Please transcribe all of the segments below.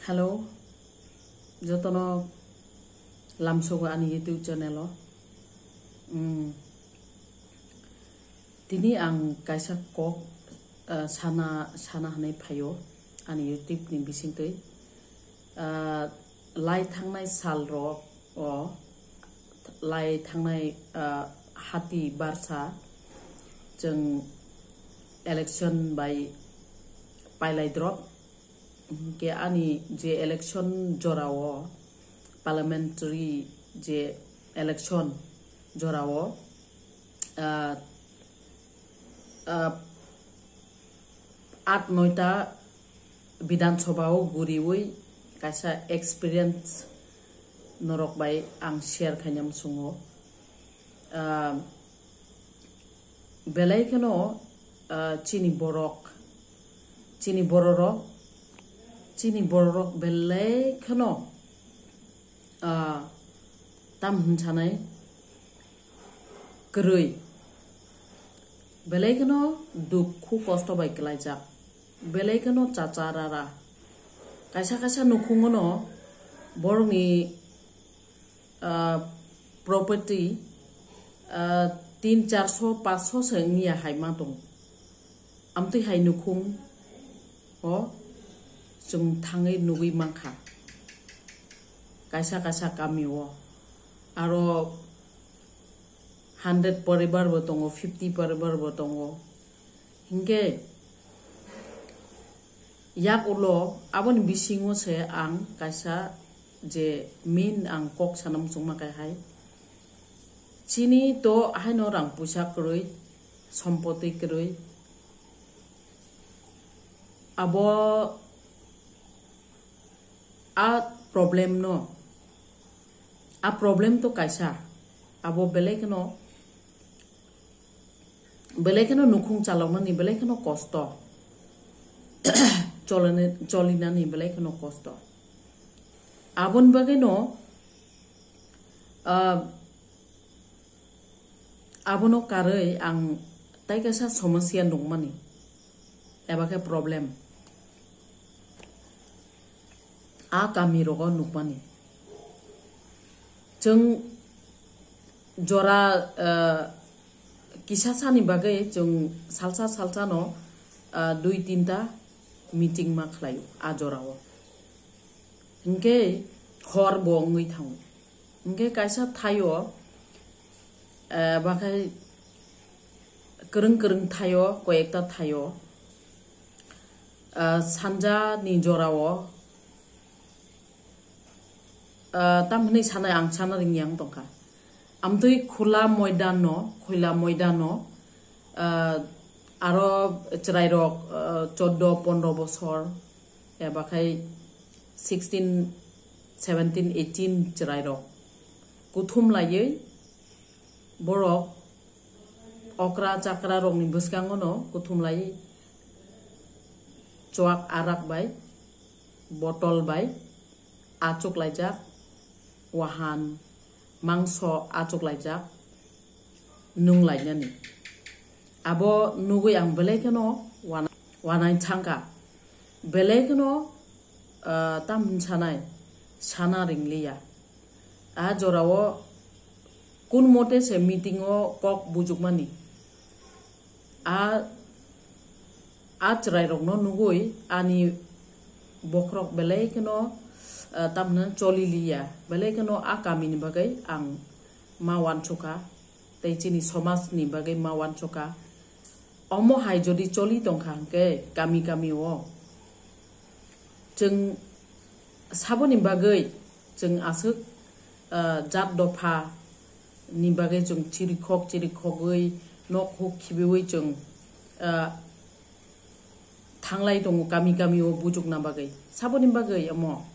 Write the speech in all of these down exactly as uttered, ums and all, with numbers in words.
Hello, jotono lamsogo ani YouTube channel o. Mm. Tini ang kaisa kok, ah, sana, sana hwnwi phaio ani YouTube ni bisingtwi. Ah, lai thangnai sal rok o, lai thangnai, ah, hati barsa chwng election bai pailai drop. Hwnkhe ani je election jorao, parliamentary je election jorao, ah, ah, aat noita Bidhan Sabha o guriwi kaisa experience norok bai ang share khaina muchungo. Ah, belai kheno, ah, chini borok, chini bororok, chini bororok belai kheno, ah, tam hwnsanai kwrwi, belai kheno dukhu kosto bai kwlaijak, belai kheno chacha rara, kaisa kaisa nukhungono borokni ah, property, ah, tin charso, paanso se wngya hai ma tong. Amtwi hai nukhung o chwng thangwi nugwi mankha. Kaisa kaisa kami o aro hundred poribar bo tongo, fifty poribar bo tongo. Hinkhe yak ulo aboni bisingo se ang kaisa je main ang kok sana muchungma kai hai. Chini to haino rang puisa kwrwi, sompoti kwrwi. Abo a problem no, a problem to kaisa, abo belai kheno, belai kheno nukhung chaloknani belai kheno kosto, cholani, cholinani belai kheno kosto. Aboni bagwi no, ah, abono karwi ang tai kaisa somosya nukmani, eba khe problem. A kami rogo nukmani. Chwng jora, eh, kisa sani bagwi chwng salsa salsa no, eh, dui tinta meeting ma khlaio a jorao. Hinkhe hor bo wngwi thango. Hinkhe kaisa thaio, eh, bakhai kwrwng kwrwng thaio, koyekta thaio, ah, sanja ni jorao, ah, tam hwnwi sanai ang sana ringya wng tongkha. Amtwi khula moidan no, khoila moidan no, ah, aro chwrai rok, ah, choddo pondro bosor, eba khai sixteen, seventeen, eighteen chwrai rok kuthum laiwi borok okra chakra rokni bwskango no kuthum lai chuak arak bai, botol bai achuk laijak, wahan, mangso achuk laijak, nung lainani. Abo nugwi ang belai kheno wana-, wanai thangkha. Belai kheno, ah, tam hwn sanai, sana ringliya. A jorao kun mote se meeting o kok bujukmani. A, a chwrairokno nugwi ani bokhorok belai kheno, ah, tamhwnwi choli liya, belai kheno a kamini bagwi ang ma wansukha, tei chini somajni bagwi ma wansukha. Omo hai jodi choli tongkha hwnkhe kami kami o chwng saboni bagwi chwng aswk, ah, jat dopha ni bagwi chwng chirikhok chirikhogwi nok huk khibiwi chwng, ah, thanglai tongo kami kami o bujukna bagwi. Saboni bagwi omo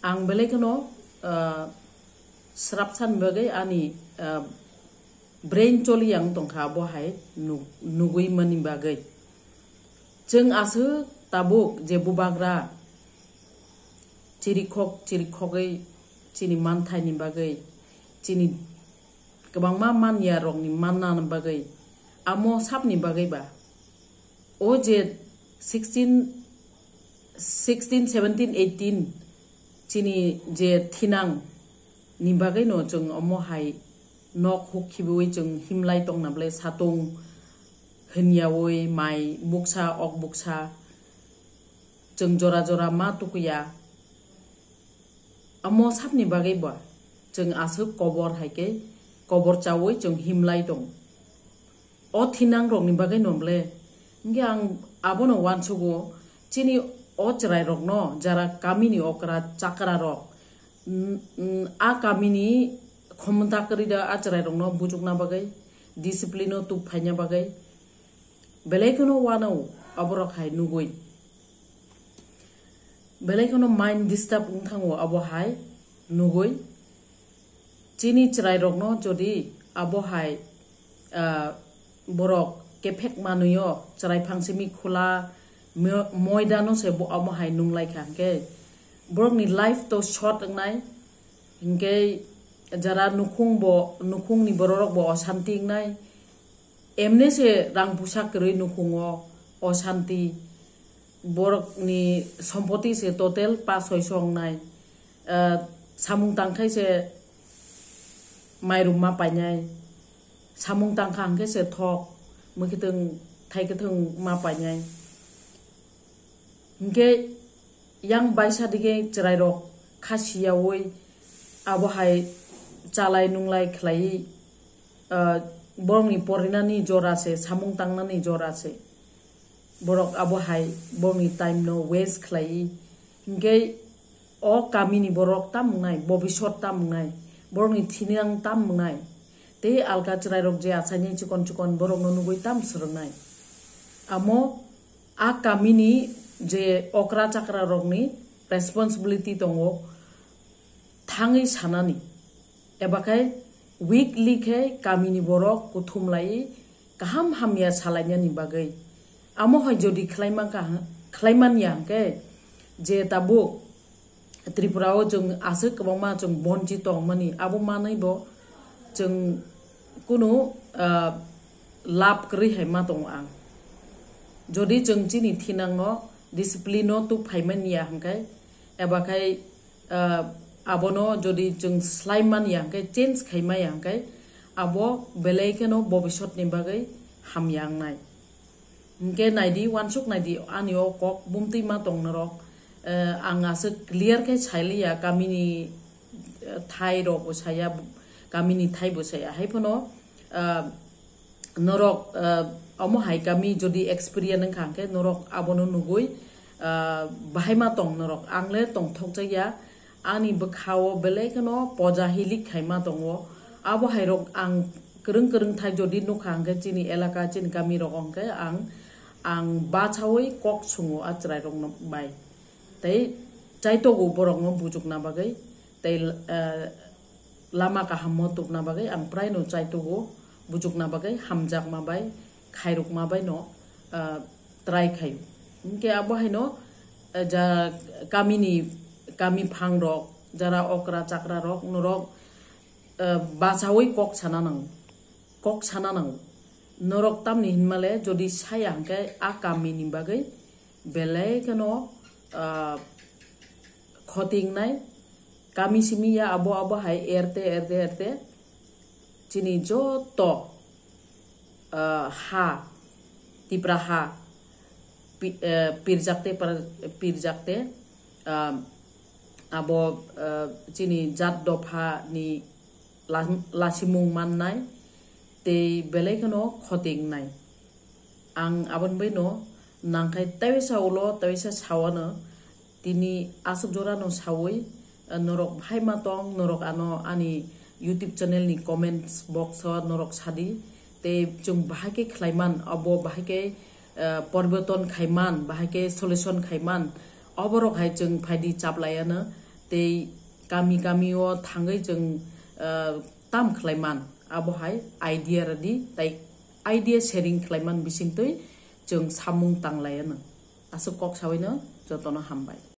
ang belai kheno, ah, srapsani bagwi ani, ah, brain choli yang tongkha abo hai nuk-, nugwi mani bagwi. Chwng aswk tabuk je bubagra chirikhok chirikhogwi chini manthaini bagwi, chini kwbangma manya rokni manna bagwi, amo sapni bagwi ba o je sixteen sixteen, seventeen, eighteen chini je thinang ni bagwi no chwng omo hai nok huk khibiwi chwng himlai tongna bwle satung hwnyawi mai buksa ok buksa chwng jora jora ma tukuya. Amo sabni bagwi ba chwng aswk kobor hai khe kobor chawi chwng himlai tong. O thinang rokni bagwi no bwle? Hwnkhe ang abono uansugo, chini o chwrai rokno jara kamini okra chakra rok, mm, mm, a kamini khomta kwrwi da a chwrai rokno bujukna bagwi, discipline o tup phaina bagwi, belai kheno uano aborok hai nugwi. Belai kheno mind disturb wng thango abo hai nugwi. Chini chwrai rokno jodi abo hai, ah, borok kephek manwi o chwrai phang simi khula mo-, moida no se bo amo hai nung lai kha hwnkhe borok ni life to short wngnai, hwnkhe jara nukhung bo, nukhung ni borok rok bo osanti wngnai. Emne se rang pusa kwrwi nukhungo osanti, borokni sompoti se total pas soi songnai, ah, samung tangkhai se mairum ma painai, samung tangkha hwnkhe se thok, mwkhwtwng thaikwthwng ma painai. Hwnkhe yang baisa dige chwrairok kha siyaui abo hai chalai nunglai khlaiwi, ah, borokni porinani jora se, samung tangnani jora se. Borok abo hai borokni time no waste khlaiwi. Hwnkhe o kamini borok tam wngnai, bobisot tam wngnai, borokni thinang tam wngnai. Tei alka chwrairok je achaini chikon chikon borokno nugwi tam swrwngnai. Amo a kamini je okra chakra rokni responsibility tongo thangwi sanani, eba khai weekly khe kamini borok kuthum lai kaham hamya salainani bagwi. Amo hai jodi khlaima kha-, khlaimani ya hwnkhe je tabuk Tripura o chwng aswk kwbangma chwng bonchi tongmani, abo manwi bo chwng kunu, ah, lab kwrwi hai ma tongo ang. Jodi chwng chini thinangno discipline o tup phaimani ya hwnkhe, eba khai, ah, abono jodi chwng slai mani ya hwnkhe, change khai ma ya hwnkhe, abo belai kheno bobisot ni bagwi hamya wngnai. Hwnkhe naidi, uansuk naidi, ani o kok bumtwi ma tong norok. Eh, ang aswk clear khe sailiya, kamini, eh, thai rok bo saya, kamini thai bo saya. Hai phano, eh, norok, eh, omo hai kami jodi experience wngkha hwnkhe norok abono nugwi, eh, bahai ma tong norok. Ang le tongthok jakya, ani bwkha o belai kheno poja hilik khaima tongo. Abo hai rok ang kwrwng kwrwng thai jodi nukha hwnkhe chini elaka, chini kami rok hwnkhe ang, ang bachaui kok sungo a chwrai rok bai. Tei chaitogo borok no bujukna bagwi, tei, eh, lama kaham o tubna bagwi ang prai no chaitogo, bujukna bagwi hamjakma bai, khairokma bai no, ah, try khaio. Hwnkhe abo haino, ah, ja kamini, kami phang rok, jara okra chakra rok, norok, ah, bachaui kok sana nango, kok sana nango. Norok tamni hinmale jodi saya hwnkhe a kamini bagwi belai kheno, ah, khotingnai, kami simi ya abo abo hai erte, erte, erte chini joto, ah, ha, Tipra ha, pi-, eh, pirjakte par-, pirjakte, ah, abo, ah, chini jat dopha ni la-, lasimung mannai, tei belai kheno khotingnai. Ang aboni bai no nangkhai taiwisa ulo, taiwisa sawano, tini aswk jora no sawi, eh, norok bahai ma tong, norok ano ani YouTube channel ni comments box o norok sadi, tei chwng bahai khe khlaiman, abo bahai khe, eh, porboton khaiman, bahai khe solution khaiman, oborok hai chwng phaidi chaplaiano, tei kami kami o thangwi chwng, eh, tam khlaiman, abo hai idea rwdi, tei idea sharing khlaiman bisingtwi chwng samung tanglaiano. Aswk kok sawino jotono hambai.